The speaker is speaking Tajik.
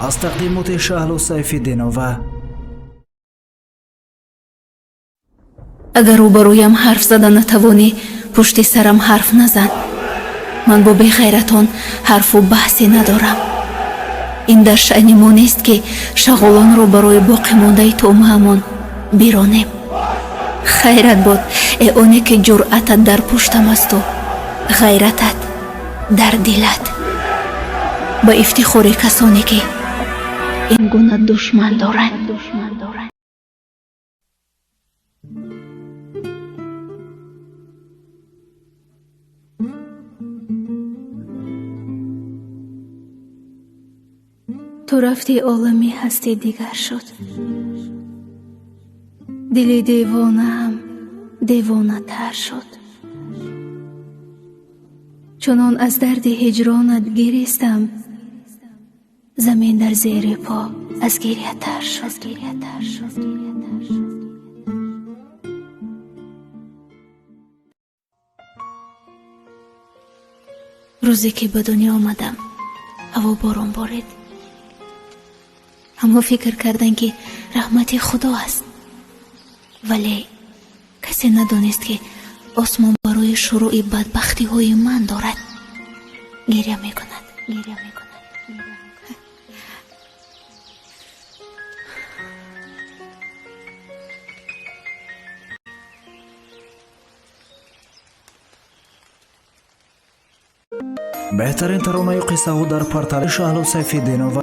Аз тақдимоти Шаҳлу Сайфиддинова. Агар рӯбарӯям ҳарф зада натавонӣ, пушти сарам ҳарф назан. Ман бо беғайратон ҳарфу баҳсе надорам. Ин дар шаъни мо нест, ки шағолонро барои боқимондаи тӯъмаамон биронем. Хайрат бод, э оне ки ҷуръатат дар пуштам асту ғайратат дар дилат. Ба ифтихори касоне, ки ин гуна душман доранд. Ту рафти, олами ҳастӣ дигар шуд. Дили девонаам девонатар шуд. Чунон аз дарди ҳиҷронат гиристам, замин дар зери по аз гирьятар шуд. Рӯзе ки ба дунё омадам, ҳаво борон борид. Ҳамҳо фикр карданд, ки раҳмати Худо аст, вале касе надонист, ки осмон барои шурӯи бадбахтиҳои ман дорад гиря мекунад, гиря мекунад. Беҳтарин таронаю қиссаҳо дар портали Шаҳлу Сайфиддинова.